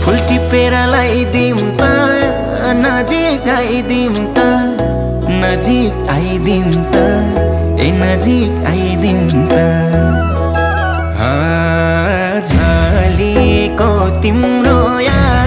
फुल टिपेर लगाइदिउँ त नजिक आइदिउँ त नजिक आइदिउँ त ए नजिक आइदिउँ त झलिएको तिम्रो याद